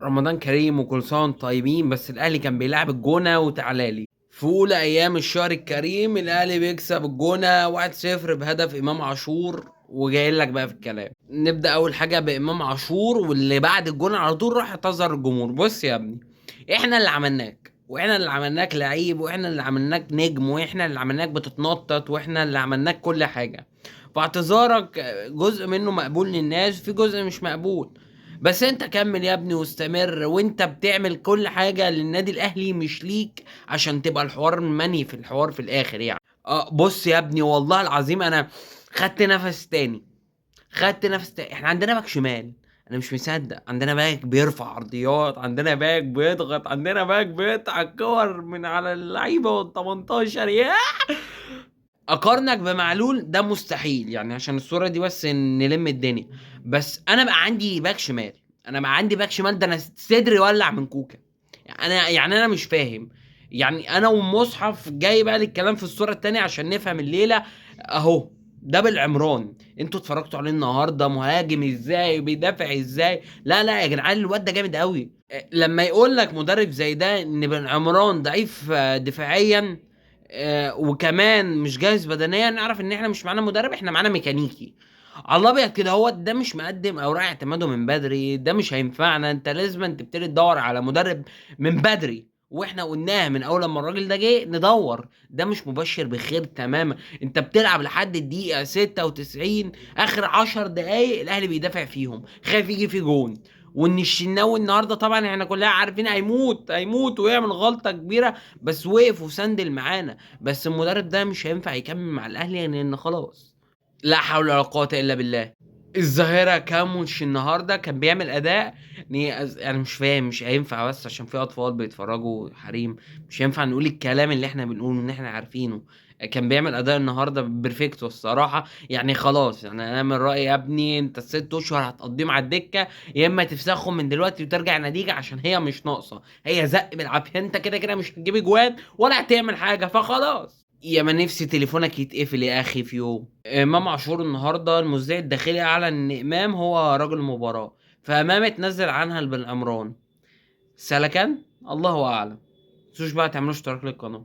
رمضان كريم وكل سنة وانتم طيبين. بس الاهلي كان بيلعب الجونه وتعالالي في اولى ايام الشهر الكريم. الاهلي بيكسب الجونه 1-0 بهدف امام عاشور. وجاي لك بقى في الكلام، نبدا اول حاجة بامام عاشور، واللي بعد الجونه على طول راح اعتذر الجمهور. بص يا ابني، احنا اللي عملناك، واحنا اللي عملناك لعيب، واحنا اللي عملناك نجم، واحنا اللي عملناك بتتنطط، واحنا اللي عملناك كل حاجة. فاعتذارك جزء منه مقبول للناس، في جزء مش مقبول. بس انت كمل يا ابني واستمر، وانت بتعمل كل حاجة للنادي الاهلي مش ليك، عشان تبقى الحوار مني في الحوار في الاخر يعني. بص يا ابني، والله العظيم انا خدت نفس تاني، خدت نفس تاني. احنا عندنا باك شمال، انا مش مصدق، عندنا باك بيرفع عرضيات، عندنا باك بيضغط، عندنا باك بيقطع الكور من على اللعيبة وال 18. يا اقارنك بمعلول ده مستحيل يعني، عشان الصورة دي بس نلم الدنيا. بس انا بقى عندي باك شمال، انا بقى عندي باك شمال، ده انا صدري ولع من كوكا. انا يعني انا مش فاهم يعني. انا ومصحف جاي بقى للكلام في الصورة التانية عشان نفهم الليلة. اهو ده بالعمران، انتوا اتفرجتوا عليه النهارده، مهاجم ازاي، بيدافع ازاي. لا لا يا جدعان، الواد ده جامد قوي. لما يقول لك مدرب زي ده ان بن عمران ضعيف دفاعيا، وكمان مش جاهز بدنيا، نعرف ان احنا مش معانا مدرب، احنا معانا ميكانيكي على الابيض كده. هو ده مش مقدم اوراق اعتماده من بدري، ده مش هينفعنا. انت لازم تبتدي تدور على مدرب من بدري، واحنا قلناها من اول لما الراجل ده جه ندور. ده مش مبشر بخير تماما. انت بتلعب لحد الدقيقة 96، اخر 10 دقايق الاهلي بيدافع فيهم، خايف يجي في جون. وان الشناوي النهارده طبعا احنا كلنا عارفين هيموت، هيموت ويعمل غلطه كبيرة، بس وقف وسندل معانا. بس المدرب ده مش هينفع يكمل مع الاهلي، لان خلاص لا حول ولا قوة الا بالله. الظاهرة كاموش النهارده كان بيعمل اداء انا مش فاهم، مش هينفع بس عشان في اطفال بيتفرجوا حريم، مش هينفع نقول الكلام اللي احنا بنقوله ان احنا عارفينه. كان بيعمل اداء النهارده perfecto الصراحة يعني. خلاص يعني انا من رايي يا ابني، انت 6 اشهر هتقضيهم على الدكة، يا اما تفسخهم من دلوقتي وترجع نتيجة، عشان هي مش ناقصه، هي زق بالعافية. انت كده كده مش هتجيب اجوان ولا هتعمل حاجة، فخلاص. يا ما نفسي تليفونك يتقفل يا اخي في يوم. امام عاشور النهارده المذيع الداخلي اعلن ان امام هو رجل المباراة، فامام اتنزل عنها بالعمران. سلكان الله اعلم. متنسوش بقى تعملوا اشتراك للقناة.